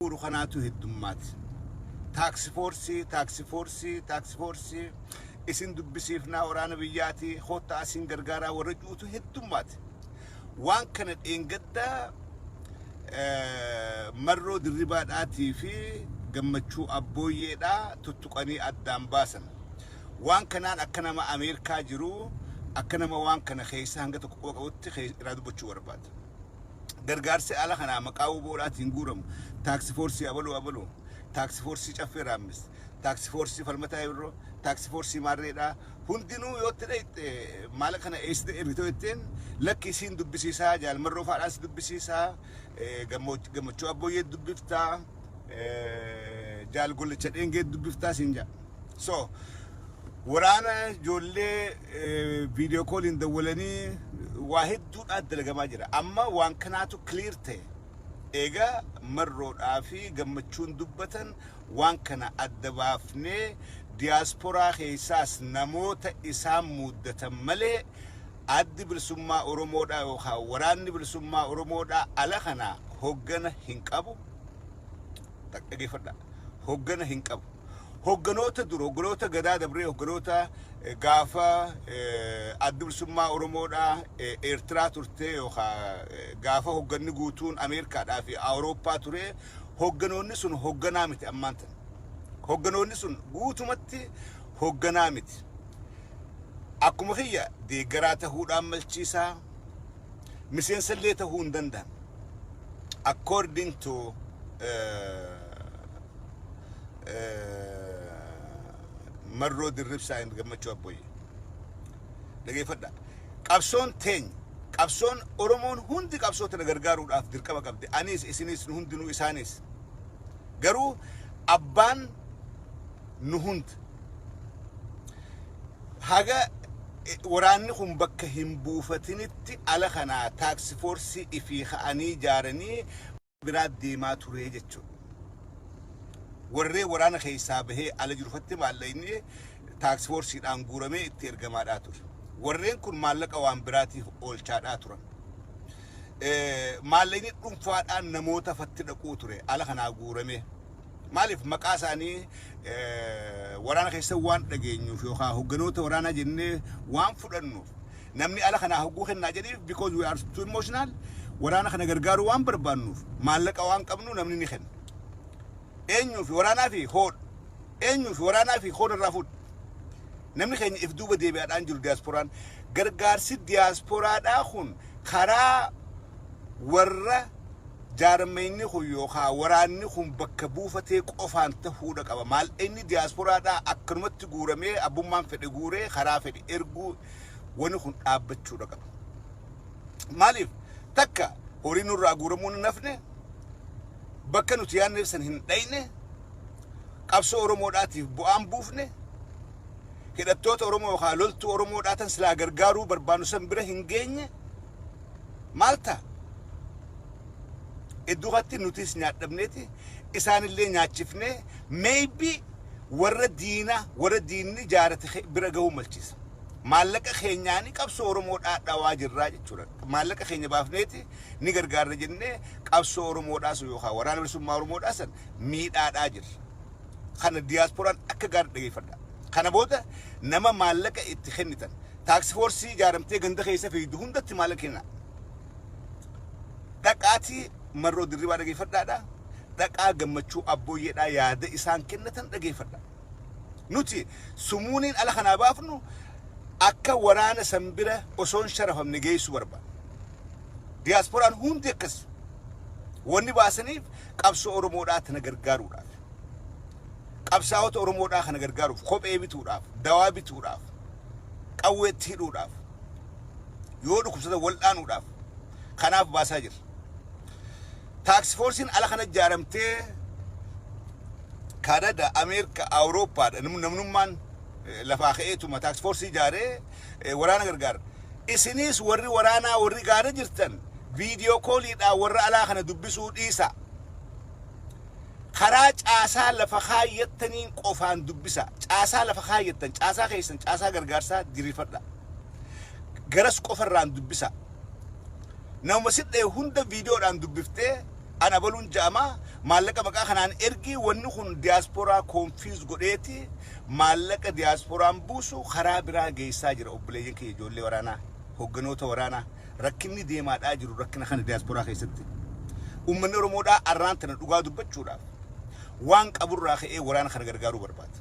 Guuru kanaatu heddummaati. Task force, task force, task force isin dubbisiifnaa, waraana biyyaati koottaa asiin gargaaraa warra juutu heddummaati. Waan kana dheengaddaa Marroo Dirribaadhaatii fi Gammachuu Abbooyyeedhaa tuttuqanii addaan baasan. Waan kanaan akka nama Ameerikaa jiru, akka nama waan kana keessa hanga tokko quba qabutti irraa dubbachuu barbaada. Gargaarsi ala kanaa maqaa WBOdhaatiin guuramu, task force abaluu abaluu, task force Caffee Raammis, task force Falmataa Yeroo, task force Maarreedhaa hundinuu yoo itti dhayxe, maala kana eessite ergitoo jetteen, lakki isiin dubbisiisaa, Jaalmarroo faadhaas dubbisiisaa, Gammachuu Abbooyyee dubbiftaa, Jaal Gollicha Dheengee dubbiftaa siin jedha. So waraana ijoollee video calliin dawwalanii waa hedduudhaan dalagamaa jira. Amma waan kanaatu clear ta'e. Egaa Marroodhaa fi Gammachuun dubbatan, waan kana adda baafnee, diyaasporaa keessaas namoota isaan muuddatan malee Addi Bilisummaa Oromoodhaa yookaan Waraanni Bilisummaa Oromoodhaa ala kana hoggana hin qabu. Dhaggeeffadhaa. Hoggana hin qabu. Hogganoota dur, hogganoota gadaa dabree, hogganoota gaafa Addi Bilisummaa Oromoodhaa Eertiraa turte yookaan gaafa hogganni guutuun Ameerikaadhaa fi Awurooppaa ture, hogganoonni sun hogganaa miti ammaan tan. Hogganoonni sun guutumatti hogganaa miti. Akkuma kiyya deeggaraa ta'uudhaan malchiisaa, miseensallee ta'uu hin danda'an. According to Marroo Dirribsaa and Gammachuu Abbooyyee. Dhageeffadha. Qabsoon teenya, qabsoon Oromoon hundi qabsoo tana gargaaruudhaaf dirqama qabdi. Anis, isinis, nu hundinuu, isaanis. Garuu abbaan nu hunda. Haga waraanni kun bakka hin buufatinitti ala kanaa task force ifii ka'anii ijaaranii biraa deemaa ture jechuudha. Warreen waraana keessaa bahee ala jirufatti maallaqni task forceiidhaan guuramee itti ergamaadhaa ture. Warreen kun maallaqa waan biraatiif oolchaadhaa turan. Maallaqni dhuunfaadhaan namoota fatti dhaquu ture ala kanaa guuramee. Maaliif? Maqaa isaanii waraana keessa waan dhageenyuuf yookaan hogganoota waraanaa jennee waan fudhannuuf, namni ala kanaa hogguu kennaa jedhiif, because we are too emotional, waraana kana gargaaruu waan barbaannuuf, maallaqa waan qabnu namni ni kenna. Eenyuuf? Waraanaa fi hoodha. Eenyuuf? Waraanaa fi hoodha irraa fuudha. Namni keenya if duuba deebi'aadhaan jiru diyaasporaan. Gargaarsi diyaasporaadhaa kun karaa warra jaarmayni kun yookaan waraanni kun bakka buufatee qofaan ta'uudha qaba. Maal inni diyaasporaadhaa akkanumatti guuramee, abbummaan fedhe guuree karaa fedhe erguu, wani kun dhaabbachuudha qaba. Maaliif? Takka horii nurraa guuramuu hin nafne, bakka nuti yaadneef san hin dhayne, qabsoo Oromoodhaatiif bu'aan buufne, hidhattoota Oromoo yookaan loltuu Oromoodhaa tan silaa gargaaruu barbaannu san bira hin geenye. Maal ta'a? Iddoo kanatti nutis nyaadhabneeti isaanillee nyaachifnee, maybe warra diinaa, warra diinni jaarate bira gahuu malchiisa. Maallaqa keenyaanii qabsoo Oromoodhaa dhawaa jirraa jechuudha. Maallaqa keenya baafneeti ni gargaarra jennee qabsoo Oromoodhaa sun yookaan Waraana Bilisummaa Oromoodhaa san miidhaadhaa jirra. Kana diyaasporaan akka gaarii dhageeffadha. Kana booda nama maallaqa itti kennitan, task force ijaaramtee ganda keessa fiigdu hundatti maallaqa kennaa. Dhaqaatii Marroo Dirribaa dhageeffadhaadha. Dhaqaa Gammachuu Abbooyyeedhaa yaada isaan kennatan dhageeffadha. Nuti sumuuniin ala kanaa baafnu akka waraana san bira osoo hin sharafamne geessuu barbaada. Diyaasporaan hundi akkas. Wanni baasaniif qabsoo Oromoodhaa tana gargaaruudhaaf. Qabsaa'ota Oromoodhaa kana gargaaruuf, kophee bituudhaaf, dawaa bituudhaaf, qawweetti hidhuudhaaf, yoo dhukkubsatan wal'aanuudhaaf kanaaf baasaa jirra. Task forceiin ala kana ijaaramtee Kaanada, Ameerika, Awurooppaadha. Namnummaan lafaa ka'eetuma task force ijaaree waraana gargaara. Isinis warri waraanaa, warri gaara jirtan, video calliidhaan warra alaa kana dubbisuu dhiisa. Karaa caasaa lafa kaayyattaniin qofaan dubbisa. Caasaa lafa kaayyattan, caasaa keessan, caasaa gargaarsaa diriirfadha. Garas qofarraan dubbisa. Nama sidhee hunda viidiyoodhaan dubbiftee Ana baluun ja'amaa, maallaqa maqaa kanaan ergii. Wanni kun diyaasporaa confuse godheeti maallaqa diyaaspooraan buusu karaa biraa geessaa jira. Obboleeyyan kiyya, ijoollee waraanaa, hogganoota waraanaa, rakkinni deemaadhaa jiru rakkina kana. Diyaasporaa keessatti uummanni Oromoodhaa arraan tana dhugaa dubbachuudhaaf waan qaburraa ka'ee waraana kana gargaaruu barbaada.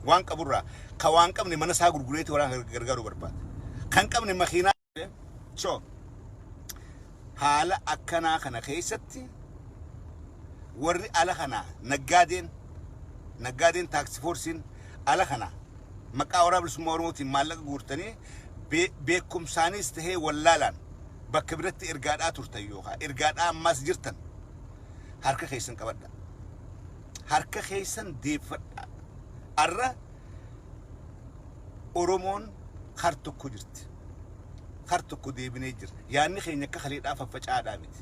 Waan qaburraa, ka waan qabne mana isaa gurgureeti waraana kana gargaaruu barbaada. Kan qabne makiinaa. So haala akkanaa kana keessatti warri ala kanaa, naggaadeen task forceiin ala kana maqaa Waraana Bilisummaa Oromootiin maallaqa guurtanii beekumsaanis tahee wallaalaan bakka biratti ergaadhaa turtan yookaan ergaadhaa ammaas jirtan, harka keessan qabadha. Harka keessan deeffadha. Arra Oromoon har tokko jirti. Har tokko deebinee jira. Yaanni keenya akka kaleedhaa faffaca'aadhaa miti.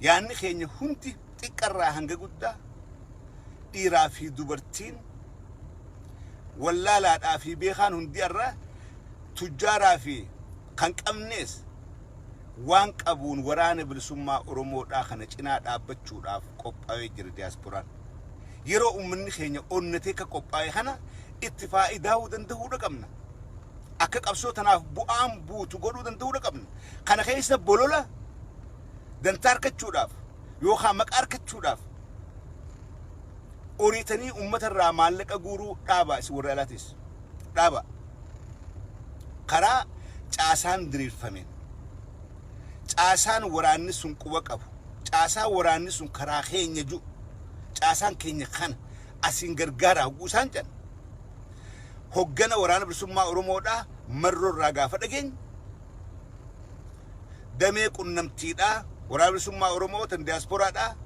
Yaanni keenya hundi xiqqarraa hanga guddaa, dhiiraa fi dubartiin, wallaalaadhaa fi beekaan hundi, irra tujjaaraa fi kan qabnees waan qabuun Waraana Bilisummaa Oromoodhaa kana cinaa dhaabbachuudhaaf qophaa'ee jira diyaaspooraan. Yeroo uummanni keenya onnatee akka qophaa'e kana itti faayidaa'uu danda'uudha qabna. Akka qabsoo tanaaf bu'aan buutu godhuu danda'uudha qabna. Kana keessa bolola dantaa argachuudhaaf yookaan maqaa argachuudhaaf oriitanii uummata irraa maallaqa guuruu dhaabaa. Isin warra alaatis dhaaba. Karaa caasaan diriirfameen, caasaan waraanni sun quba qabu, caasaan waraanni sun karaa keenya jiru, caasaan keenya kana asiin gargaaraa hogguu isaan jedhan, hoggana Waraana Bilisummaa Oromoodhaa Marroo irraa gaafa dhageenye, damee qunnamtiidhaa Waraana Bilisummaa Oromoo tan diyaasporaadhaa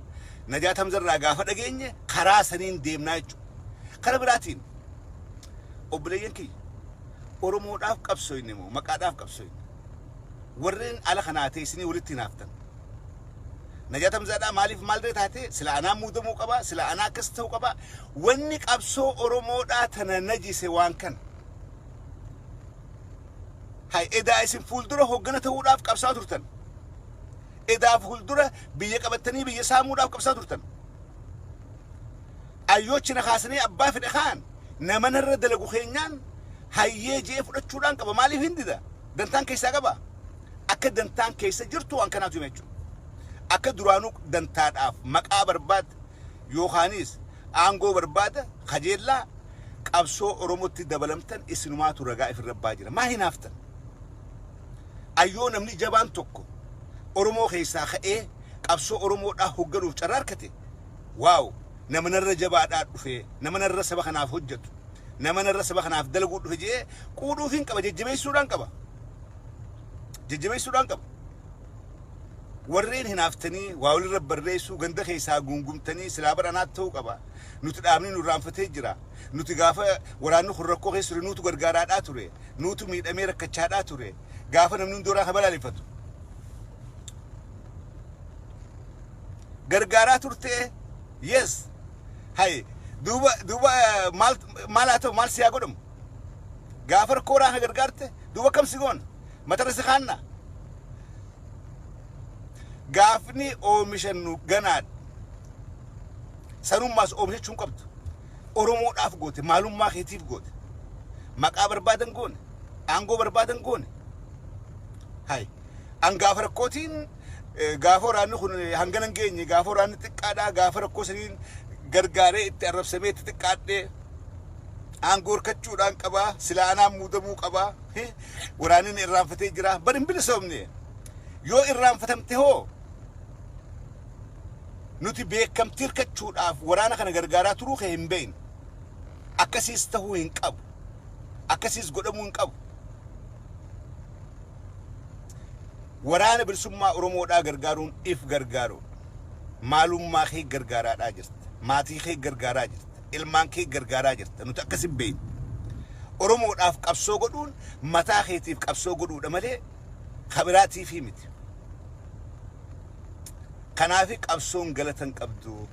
Najaat Hamza irraa gaafa dhageenye, karaa saniin deemnaa jechuudha. Kara biraatiin, obboleeyyan kiyya, Oromoodhaaf qabsooyne moo maqaadhaaf qabsooyne? Warreen ala kanaa teessinii walitti hinaaftan. Najaat Hamzaadhaa maaliif maal taate, sila anaa muudamuu qaba, sila anaa akkas ta'uu qaba. Wanni qabsoo Oromoodhaa tana najise waan kana. Hay, edaa isin fuuldura hoggana ta'uudhaaf qabsaa turtan. Edaa fuuldura biyya qabattanii biyya saamuudhaaf qabsaa turtan. Ayyoochi na kaasanii abbaa fedhe kaan nama narra dalagu keenyaan hayyee jee fudhachuudhaan qaba. Maaliif hin dida? Dantaan keessaa qaba. Akka dantaan keessa jirtu waan kanaatu hima jechuudha. Akka duraanuu dantaadhaaf maqaa barbaada yookaanis aangoo barbaada kajeellaa qabsoo Oromootti dabalamtan isinumaatu ragaa ifirra baa jira. Maa hinaaftan? Ayyoo namni jabaan tokko Oromoo keessaa ka'ee qabsoo Oromoodhaa hoogganuuf carraa argate, waaw, nama narra jabaadhaa dhufe, nama narra saba kanaaf hojjetu, nama narra saba kanaaf dalaguu dhufe jee quudhuufiin qaba, jajjabeessuudhaan qaba. Jajjabeessuudhaan qaba. Warreen hinaaftanii waa walirra barreessuu, ganda keessaa guungumtanii silaa bara anaatti ta'uu qaba. Nuti dhaabni nu irraanfatee jira. Nuti gaafa waraanni kun rakkoo keessa ture nuutu gargaaraadhaa ture. Nuutu miidhamee rakkachaadhaa ture. Gaafa namni hundi waraana balaaleffatu. Gargaaraa turte, yes. Hay, duuba maal maal haa ta'u, maal si haa godhamu? Gaafa rakkoo waraana gargaarte duuba kam si goona? Matarra si kaanna? Gaafni oomishannu ganaadha. Sanummaas oomishachuu hin qabdu. Oromoodhaaf goote, maalummaa keetiif goote. Maqaa barbaadan goone, aangoo barbaadan goone. Hay, an gaafa rakkootiin, gaafa waraanni kun hangana hin geenye, gaafa waraanni xiqqaadhaa, gaafa rakkoo saniin gargaaree itti arrabsamee itti xiqqaadhee aangoo hirkachuudhaan qabaa, silaa anaan muudamuu qabaa, waraanni irraanfatee jira. Bar hin bilisoomne. Yoo irraanfatamte hoo? Nuti beekamtii hirkachuudhaaf waraana kana gargaaraa turuu kee hin beekne. Akkasiis tahuu hin qabu. Akkasiis godhamuu hin qabu. Waraana Bilisummaa Oromoodhaa gargaaruun if gargaaruudha. Maalummaa kee gargaaraadhaa jirta. Maatii kee gargaaraa jirta. Ilmaan kee gargaaraa jirta. Nuti akkas hin beeknu. Oromoodhaaf qabsoo godhuun mataa keetiif qabsoo godhuudha malee kabiraatiifii miti. Kanaaf qabsoon galata hin qabdu.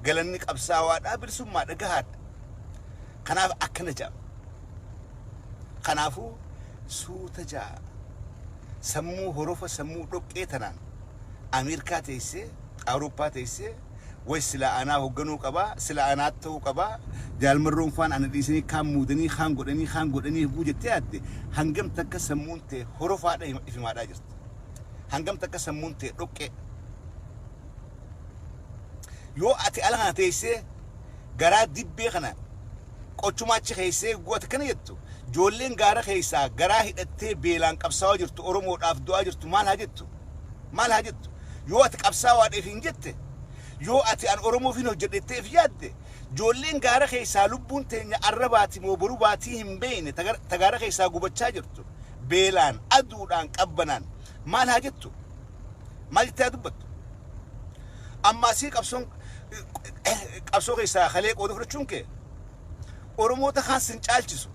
Galanni qabsaawaadhaa bilisummaadha, gahaadha. Kanaaf akkana jedhama. Kanaafuu suuta ja'a. Sammuu horofa, sammuu dhoqqee tanaan Ameerikaa teessee, Awurooppaa teessee, way silaa anaa hoogganuu qabaa, silaa anaa ta'uu qabaa, Jaal Marroon faan ana dhiisanii kaan muudanii, kaan godhanii, kaan godhanii hoguu jettee yaadde, hangam takka sammuun tee horofaadha ifimaadhaa jirti. Hangam takka sammuun tee dhoqqee. Yoo ati ala kana teessee garaa dibbee kana qochumaa achi keessee hoguu ati kana jettu, ijoolleen gaara keessaa garaa hidhattee beelaan qabsaawaa jirtu, Oromoodhaaf du'aa jirtu, maal haa jettu? Maal haa jettu? Yoo ati qabsaawaadheef hin jette, yoo ati an Oromoof hin hojjedhetteef yaadde, ijoolleen gaara keessaa lubbuun teenya arra baati moo boru baatii hin beekne, ta gaara keessaa gubachaa jirtu beelaan, aduudhaan, qabbanaan, maal haa jettu? Maal jettee haa dubbattu? Amma asii qabsoon qabsoo keessaa kalee qooda fudhachuun kee Oromoota kaan sin caalchisu,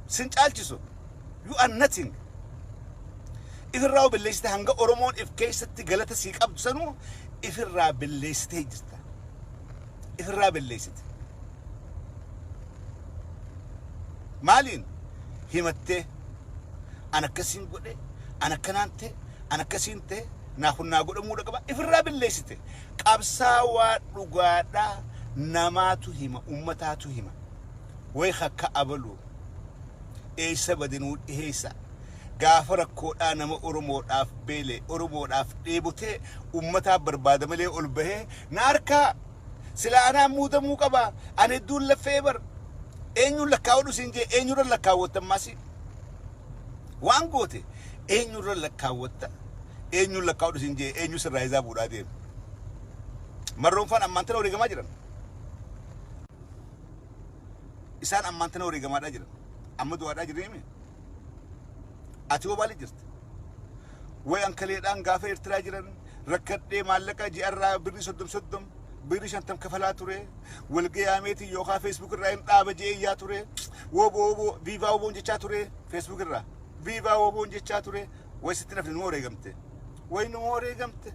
sin caalchisu. You are nothing. Ifirraa balleessite. Hanga Oromoon if keessatti galata sii qabdu sanuu ifirraa balleessitee jirta. Ifirraa balleessite. Maaliin himattee an akkasiin godhe, an akkanaan ta'e, an akkasiin ta'e, naa kun naa godhamuudha qaba, ifirraa balleessite. Qabsaawaa dhugaadhaa namaatu hima, ummataatu hima. Way akka abaluu eessa badinuu dhiheessa. Gaafa rakkoodhaa nama Oromoodhaaf beele, Oromoodhaaf dheebotee ummataaf barbaada malee ol bahee na harkaa silaa anaan muudamuu qaba, an hedduun laffee bar eenyuun lakkaawwadhu siin jee, eenyurra lakkaawwatta? Ammaasi waan goote eenyurra lakkaawwatta? Eenyuun lakkaawwadhu siin jee? Eenyu sirraa hizaa buudhaa deema? Marroonfaan ammaan tana wareegamaa jiran. Isaan ammaan tana wareegamaadhaa jiran. Amma du'aadhaa jiranii. Ati hoo maali jirti? Way ankaleedhaan gaafa Eertiraa jiran rakkadhee maallaqa ji'arraa birrii 30 30, birrii 50 kafalaa ture. Walgayaameetiin yookaan Facebook irraa hin dhaaba je'ee iyyaa ture. Woboo woboo, viva woboon jechaa ture Facebook irraa. Viva woboon jechaa ture. Way sitti nafni nu wareegamte. Way nu wareegamte.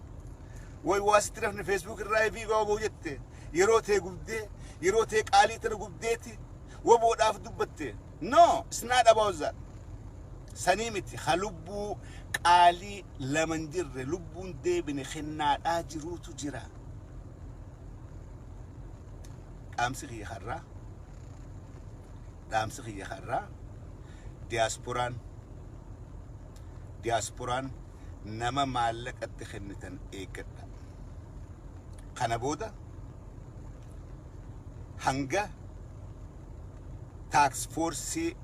Way waa sitti nafni Facebook irraa viva woboo jette. Yeroo tee gubdee, yeroo tee qaalii tana gubdeeti woboodhaaf dubbatte. No, it's not about that. Sanii miti. Ha lubbuu qaalii laman jirre, lubbuun deebine kennaadhaa jiruutu jira. Dhaamsi kiyya har'aa, dhaamsi kiyya har'aa, diyaaspooraan nama maallaqatti kennitan eeggadha. Kana booda hanga task force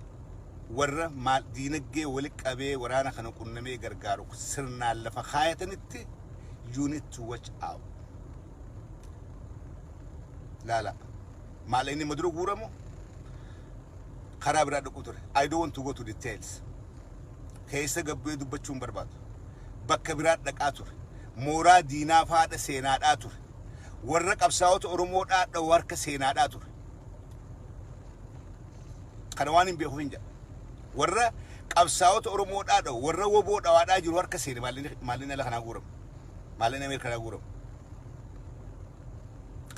warra maal diinagdee wali qabee waraana kana qunnamee gargaaru sirnaan lafa kaayatanitti, you need to watch out. Laala, maal inni madura guuramu karaa biraa dhaqu ture. I don't want to go to details. Keessa gabbee dubbachuu hin barbaadu. Bakka biraa dhaqaa ture. Mooraa diinaa faadha seenaadhaa ture. Warra qabsaa'ota Oromoodhaa dha'u harka seenaadhaa ture. Kana waan hin beekuuf hin jedha. Warra qabsaa'ota Oromoodhaa dha'u, warra woboo dhawaadhaa jiru harka seene. Maallin ala kanaa guuramu, maallin Ameerikaa guuramu.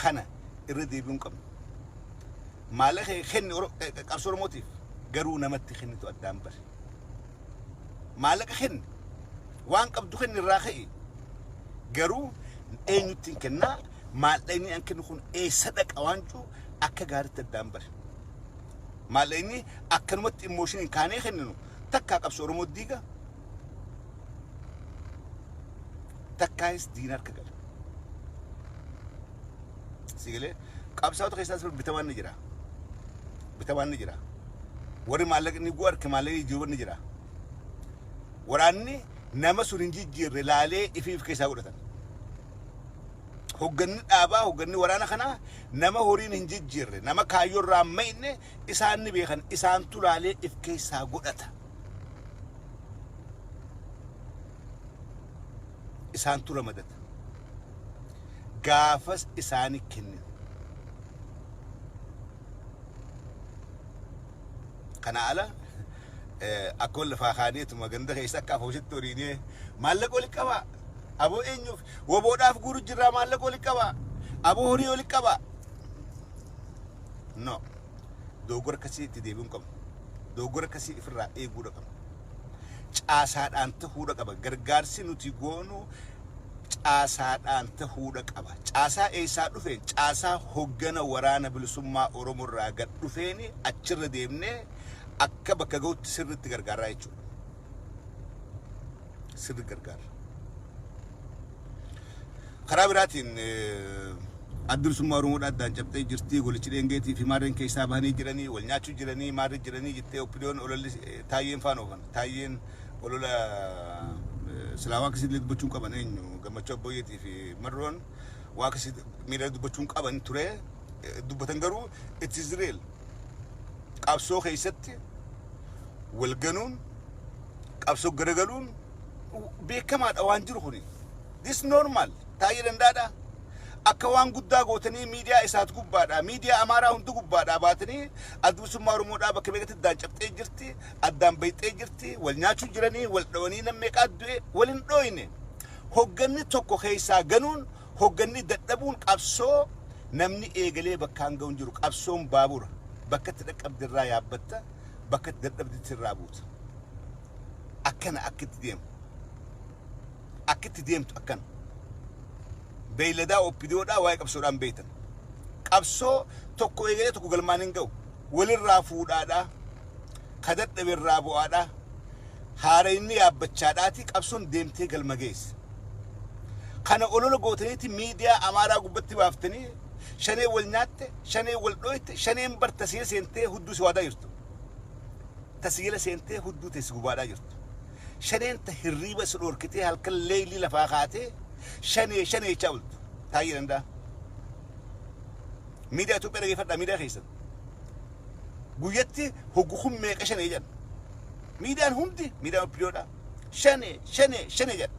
Kana irra deebi'uu hin qabnu. Maallaqa kenni qabsoo Oromootiif, garuu namatti kennitu addaan bare. Maallaqa kenni, waan qabdu kenni, irraa ka'i. Garuu eenyutti hin kennaa, maallaqni an kennu kun eessa dhaqa waan jiru akka gaariitti addaan bare. Maallaqni akkanumatti emotion kaanee kenninu takkaa qabsoo Oromoo diiga, takkaayis diina harka gala. Sigalee qabsaa'ota keessaas bitamaan ni jira. Bitamaan ni jira. Warri maallaqni guu harka maallaqni jiru ni jira. Waraanni nama sun hin jijjiirre laalee ifiif keessaa godhatan. Hogganni dhaabaa, hogganni waraana kanaa nama horiin hin jijjiirre, nama kaayyoo irraa hin maqne isaan ni beekan, isaantu laalee if keessaa godhata. Isaantu ramadata. Gaafas isaani kennin. Kana ala akka wal lafaa kaaneetuma ganda keessa akka afooshitti horiinee maallaqa walitti qabaa. Aboo eenyuuf woboodhaaf guuru jirraa, maallaqa walitti qabaa. Aboo horii walitti qabaa. No. Dogoggora akkasii itti deebi'uu hin qabnu. Dogoggora akkasii ifirraa eeguudha qabna. Caasaadhaan ta'uudha qaba. Gargaarsi nuti goonu Caasaadhaan tahuudha qaba. Caasaa eessaa dhufeen? Caasaa hoggana Waraana Bilisummaa Oromoo irraa gad dhufeeni achirra deemnee akka bakka gahutti sirriitti gargaarraa jechuudha. Sirri gargaarra. Karaa biraatiin Addi Bilisummaa Oromoodhaa addaan cabxee jirti. Golichi Dheengeetii fi maarreen keessaa bahanii jiranii, wal nyaachuu jiranii, maarree jiranii jettee OPDOn ololli Taayyeen faan oofan. Taayyeen olola silaa waa akkasii illee dubbachuun qaban, eenyu, Gammachuu Abbooyyeetii fi Marroon waa akkasii miidhaa dubbachuun qaban ture, dubbatan garuu it is real. Qabsoo keessatti wal ganuun, qabsoo garagaluun beekamaadha waan jiru kuni. This normal. Taa'ee danda'aadha. Akka waan guddaa gootanii miidiyaa isaat gubbaadha. Miidiyaa Amaaraa hundi gubbaadha baatanii Adda Bilisummaa Oromoodhaa bakka meeqatti addaan cabxee jirti, addaan bayxee jirti, wal nyaachuu jiranii, wal dhawanii nam meeqaa du'e, wal hin dhooyne. Hogganni tokko keessaa ganuun, hogganni dadhabuun qabsoo namni eegalee bakkaan ga'u hin jiru. Qabsoon baabura. Bakka itti dhaqqabde irraa yaabbatta, bakka itti dadhabdetti irraa buuta. Akkana akka itti deemu. Akka itti deemtu akkana. Beeyladaa OPDOdhaa waa'ee qabsoodhaan beektan. Qabsoo tokko eegalee tokko galmaan hin ga'u. Walirraa fuudhaadhaa. Ka dadhabe irraa bu'aadhaa. Haara inni yaabbachaadhaati qabsoon deemtee galma geesse. Kana olola gootaniiti miidiyaa Amaaraa gubbatti baaftanii shanee wal nyaatte, shanee wal dhoyte, shaneen bar tasiila seentee hudduu si waadaa jirtu. Tasiila seentee hudduu teessi gubaadhaa jirtu. Shaneen ta hirriiba si dhoorkitee halkan leeylii lafaa kaatee shanee shanee jechaa bultu. Taa'ee danda'a. Miidiyaa Itoophiyaa dhageeffadhaa miidiyaa keessan. Guyyatti hoggu kun meeqa shanee jedhan. Miidiyaan hundi miidiyaan OPDOdha. Shanee shanee shanee jedhan.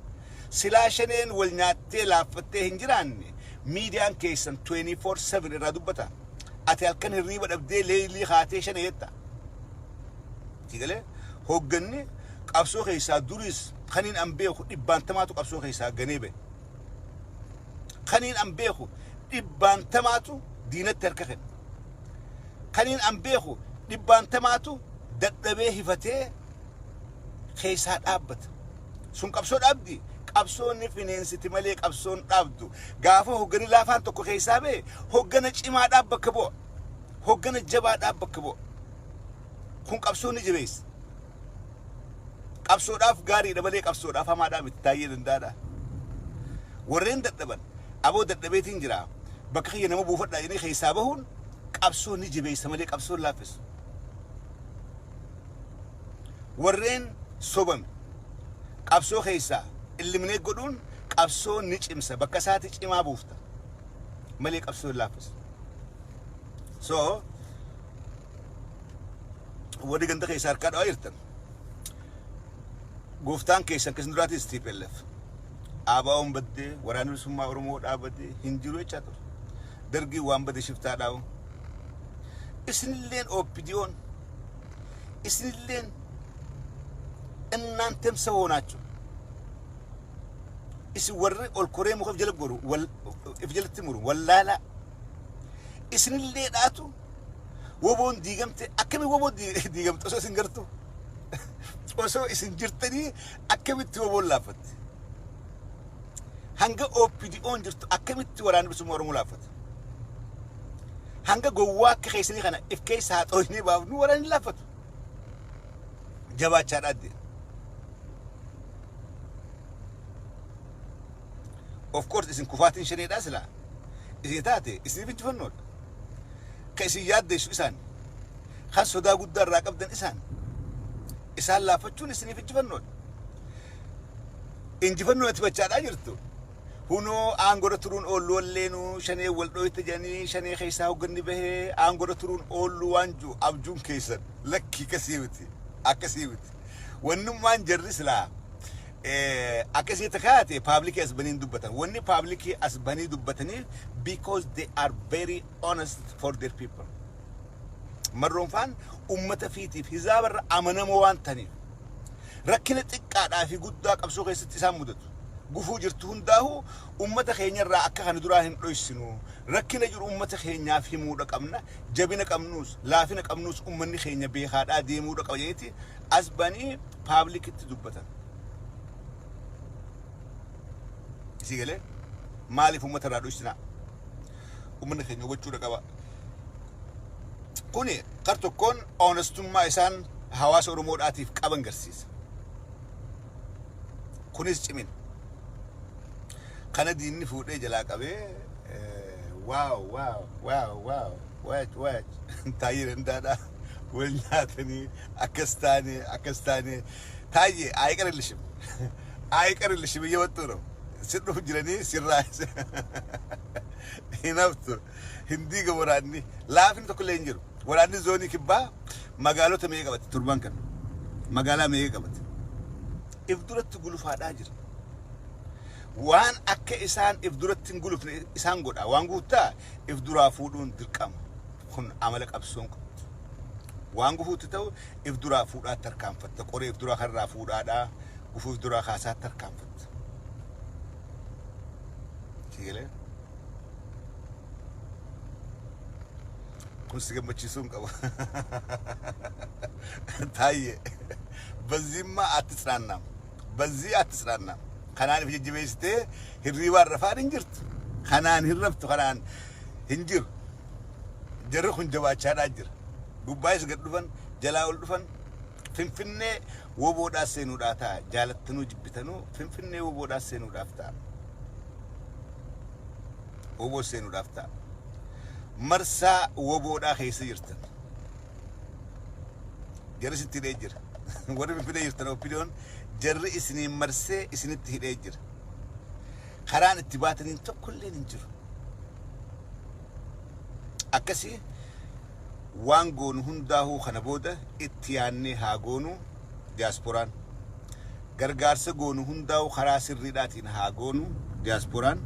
Silaa shaneen wal nyaattee laaffattee hin jiraanne miidiyaan keessan 24/7 irraa dubbata. Ati halkan hirriiba dhabdee leeylii kaatee shanee jetta. Sigalee hogganni qabsoo keessaa duris kaniin an beeku dhibbaantamaatu qabsoo keessaa ganee bahe. Kaniin an beeku dhibbaantamaatu diinatti harka kenne. Kaniin an beeku dhibbaantamaatu dadhabee hifatee keessaa dhaabbata. Sun qabsoo dhaabdi. Qabsoon ni fineensiti malee qabsoon dhaabdu. Gaafa hoggani laafaan tokko keessaa bahe hoggana cimaadhaaf bakka bu'a. Hoggana jabaadhaaf bakka bu'a. Kun qabsoo ni jabeessa. Qabsoodhaaf gaariidha malee qabsoodhaaf hamaadhaa miti, taa'ee danda'aadha. Warreen dadhaban aboo dadhabeetiin jira bakka kiyya nama buufadhaa jedhanii keessaa bahuun qabsoo ni jabeessa malee qabsoo hin laaffisu. Warreen sobame qabsoo keessaa illiminee godhuun qabsoo ni cimsa, bakka isaati cimaa buufta malee qabsoo hin laaffisu. So warri ganda keessaa harkaa dhawaa jirtan, gooftaan keessan keessan duraatis TPLF ABO'n baddee, Waraanni Bilisummaa Oromoo dhaabatee hin jiru jechaa ture. Dargiin waan bade shiftaa dhaabu. Isinilleen OPDO'n isinilleen እናንተም ሰው ሆናችሁ isin warri ol koree muka if jala goru wal if jalatti muru wallaala isinillee dhaatu woboon diigamte. Akkami woboon diigamte? Osoo isin gartu, osoo isin jirtanii akkamitti woboon laaffatte? Hanga OPDO'n jirtu akkamitti Waraanni Bilisummaa Oromoo laaffata? Hanga gowwaa akka keessanii kana if keessaa xooynee baafnu waraanni laaffatu. Jabaachaa dhaadde. Of course isin kufaatiin shaneedhaa silaa isin taate isiniif injifannoodha. Ka isin yaaddeessu isaan. Kan sodaa guddaa irraa qabdan isaan. Isaan laaffachuun isiniif injifannoodha. Injifannoo ati bachaadhaa jirtu. Hunoo aangorra turuun oollu walleenuu shanee wal dhooyte jedhanii shanee keessaa hogganni bahee aangorra turuun oollu waan jiru abjuun keessan lakkii akkasii miti, akkasii miti. Wannummaan jarri silaa akkasii takaate public as baniin dubbatan. Wanni public as banii dubbataniif because they are very honest for their people. Marroon faan ummata fiitiif hizaabarra amanamoo waan ta'aniif rakkina xiqqaadhaa fi guddaa qabsoo keessatti isaan mudatu. Gufuu jirtu hundaahu ummata keenyarraa akka kana duraa hin dhoysinu. Rakkina jiru ummata keenyaaf himuudha qabna. Jabina qabnuus laafina qabnuus ummanni keenya beekaadhaa deemuudha qaba jedhaniiti as banii publicitti dubbatan. Sii galee? Maaliif uummata irraa dhoysinaa? Uummanni keenya hubachuudha qaba. Kuni kar tokkoon honestummaa isaan hawaasa Oromoodhaatiif qaban garsiisa. Kunis cimina. Kana diinni fuudhee jalaa qabee, "Wow, wow, wow, wow, waach waach, Taayyee Dandaadha wal nyaatanii, akkas taane, akkas taane, Taayyee አይቀርልሽም, አይቀርልሽም, እየመጡ ነው si dhufu jiranii, sirraa hin haftu, hin diiga. Waraanni laafni tokko illee hin jiru. Waraanni zoonii kibbaa magaalota meeqa qabate? Turban kan magaalaa meeqa qabate? If duratti gulufaadhaa jira. Waan akka isaan if duratti hin gulufne isaan godha. Waan guuttaa if duraa fuudhuun dirqama. Kun amala qabsoon qabdu. Waan gufuutti ta'u if duraa fuudhaatti tarkaanfatta. Qoree if duraa karraa fuudhaadhaa, gufuu if duraa kaasaatti tarkaanfatta. Siigalee? Kun si gammachiisuu hin qabu. Taayyee, በዚህማ አትጽናናም፣ በዚህ አትጽናናም። Kanaan if jajjabeessitee hirriibaan rafaan hin jirtu. Kanaan hin raftu, kanaan hin jiru. Jarri kun jabaachaadhaa jira. Gubbaayis gad dhufan, jalaa ol dhufan. Finfinnee woboodhaa seenuudhaa ta'a. Jaalattanuu jibbitanuu Finfinnee woboodhaa seenuudhaaf ta'a. Woboo seenuudhaaf ta'a. Marsaa woboodhaa keessa jirtan. Jarri sitti hidhee jira. Warri Finfinnee jirtan, OPDOn jarri isiniin marsee isinitti hidhee jira. Karaan itti baataniin tokkolleen hin jiru. Akkasii waan goonu hundaahuu kana booda itti yaannee haa goonu. Diyaaspooraan gargaarsa goonu hundaa'u karaa sirriidhaatiin haa goonu. Diyaaspooraan,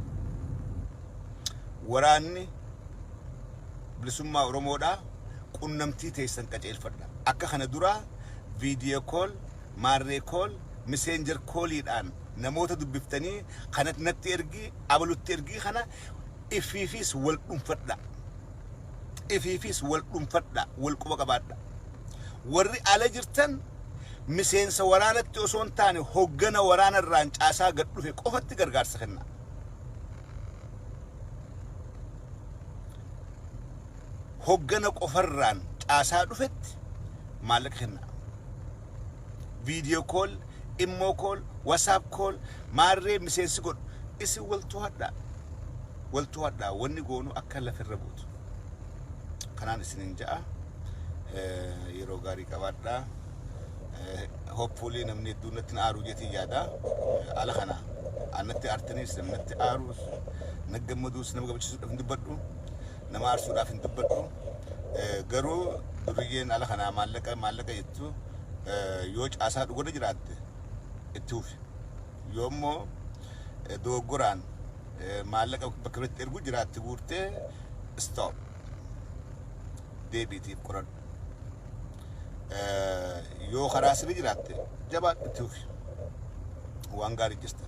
waraanni bilisummaa Oromoodhaa qunnamtii teessan qaceelfadha. Akka kana duraa video call, maarree call, messenger calliidhaan namoota dubbiftanii kanatti natti ergii, abalutti ergii, kana ifiifis wal dhuunfadha. Ifiifis wal dhuunfadha, wal quba qabaadha. Warri ala jirtan miseensa waraanatti osoo hin taane hoggana waraana irraan caasaa gad dhufe qofatti gargaarsa kenna. Hoggana qofarraan caasaa dhufetti maallaqa kenna. Video call, imo call, WhatsApp call, maarree miseensi godhu isin wal to'adhaa. Wal to'adhaa, wanni goonu akka lafirra buutu. Kanaan isinin ja'a. Yeroo gaarii qabaadhaa. Hopefully namni hedduun natti aaru jeetii yaada. Ala kana annatti aartaniis, namni aaruus, na gammaduus, nama gammachiisuudhaaf hin dubbadhu. Nama aarsuudhaaf hin dubbadhu. Garuu duriyyeen ala kanaa maallaqa maallaqa jettu yoo caasaa dhugarra jiraatte itti hufi. Yoo immoo dogoggoraan maallaqa bakka biratti erguu jiraatte guurtee, stop, deebiitiif qoradhu. Yoo karaa sirrii jiraatte jabaadhu, itti hufi. Waan gaarii jirta.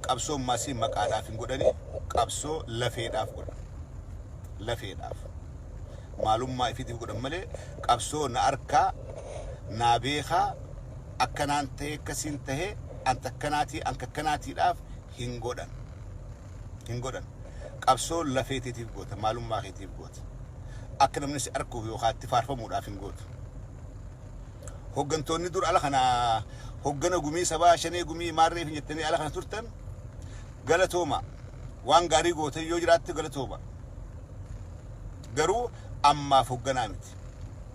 Qabsoo ammaasii maqaadhaaf hin godhani, qabsoo lafeedhaaf godhan. Lafeedhaaf. Maalummaa ifiitiif godhan malee qabsoo na arkaa, naa beekaa, akkanaan ta'e, akkasiin ta'e, anta akkanaatii anka akkanaatiidhaaf hin godhan. Hin godhan. Qabsoo lafeetiitiif goota, maalummaa keetiif goota. Akka namni si arkuuf yookaan itti faarfamuudhaaf hin gootu. Hoggantoonni dur ala kana hoggana gumii sabaa, shanee gumii, maarree fi jettanii ala kana turtan, galatooma. Waan gaarii gootan yoo jiraatte galatooma. Garuu ammaaf hogganaa miti.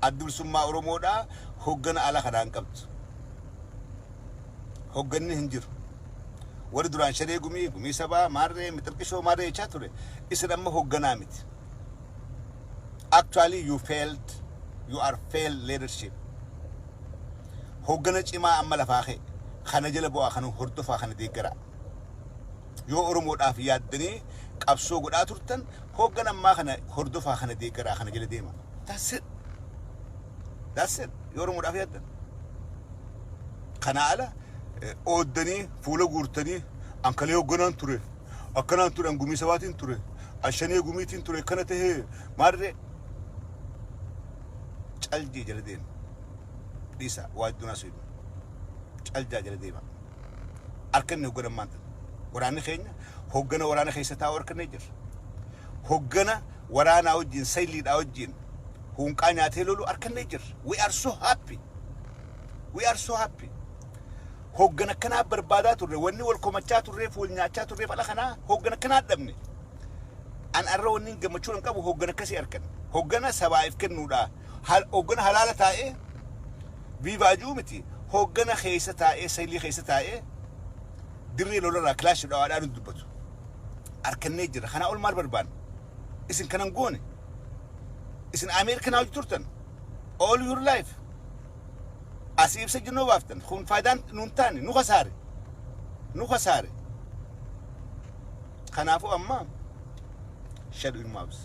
Addi Bilisummaa Oromoodhaa hoggana ala kanaan qabdu. Hogganni hin jiru. Warri duraan shanee gumii, gumii sabaa, maarree, mixirqishoo, maarree jechaa ture. Isin amma hogganaa miti. Actually you failed. You are failed leadership. Hoggana cimaa amma lafaa ka'e. Kana jala bu'aa, kana hordofaa, kana deeggaraa. Yoo Oromoodhaaf yaaddanii qabsoo godhaa turtan, hoggana ammaa kana hordofaa, kana deeggaraa, kana jala deema. That's it. That's it. Yoo Oromoodhaaf yaaddan. Kana ala ooddanii fuula guurtanii ankalee hogganaan ture. Akkanaan ture, an gumii sabaatiin ture. An shanee gumiitiin ture, kana tahee maarree, caljii jala deema. Dhiisa waa iddoo naasuu. Caljaa jala deema. Harka inni hogganan maanta. Waraanni keenya hoggana waraana keessa taa'u harkannee jirra. Hoggana waraanaa wajjin, sayliidhaa wajjin huunqaa nyaatee lolu harkannee jirra. We are so happy. We are so happy. Hoggana akkanaa barbaadaa turre. Wanni wal komachaa turreef, wal nyaachaa turreef, ala kanaa hoggana akkanaa dhabne. An arra wanni gammachuu hin qabu hoggana akkasii harkan. Hoggana sabaaf kennuudha. Hoggana halaala taa'ee viivaajuu miti. Hoggana keessa taa'ee, saylii keessa taa'ee, dirree lolarraa kilaashii dhawaadhaan dubbatu. Harkannee jira. Kanaa ol maal barbaanna? Isin kanan goone. Isin Ameerikanaa hojii turtan. All your life. Asii ibsa jinnoo baaftan. Kun faayidaan nuun taane, nu kasaare. Nu kasaare. Kanaafuu amma shut your mouths.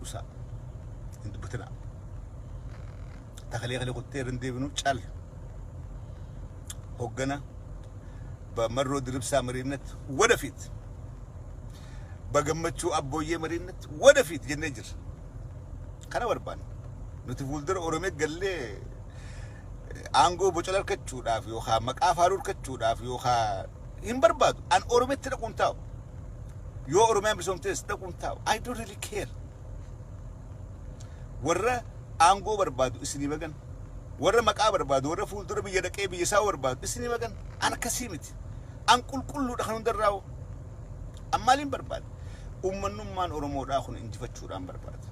Usaa. Hin dubbatinaa. Takalee kalee kuttee irra hin deebinu cal. Hoggana በመሮ ድርብሳ መሪነት ወደፊት፣ በገመቹ አቦዬ መሪነት ወደፊት jennee jirra. Kana barbaanna. Nuti fuuldura Oromiyaa gallee aangoo bocola harkachuudhaaf yookaan maqaa faaruu harkachuudhaaf yookaan hin barbaadu. An Oromiyaatti dhaquun taa'u. Yoo Oromiyaan bilisoomtes dhaquun taa'u. I don't really care. Warra aangoo barbaadu isinii magan. Warra maqaa barbaadu, warra fuuldura biyya dhaqee biyya isaa barbaadu isinii magan. An akkasii miti. An qulqulluudha kan hundarraa'u. An maaliin barbaada? Ummannummaan Oromoodhaa kun injifachuudhaan barbaada.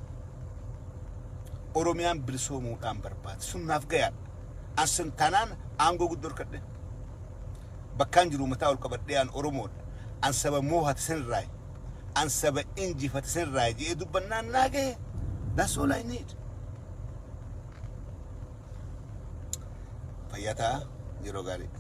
Oromiyaan bilisoomuudhaan barbaada. Sun naaf gayaadha. An sun tanaan aangoo guddoo harkadhe. Bakkaan jiru mataa ol qabadhee an Oromoodha. An saba moohate sanirraayi. An saba injifate sanirraayi jedhee dubbannaan naa gahe. That's all I need. Fayyaa ta'a, yeroo gaarii.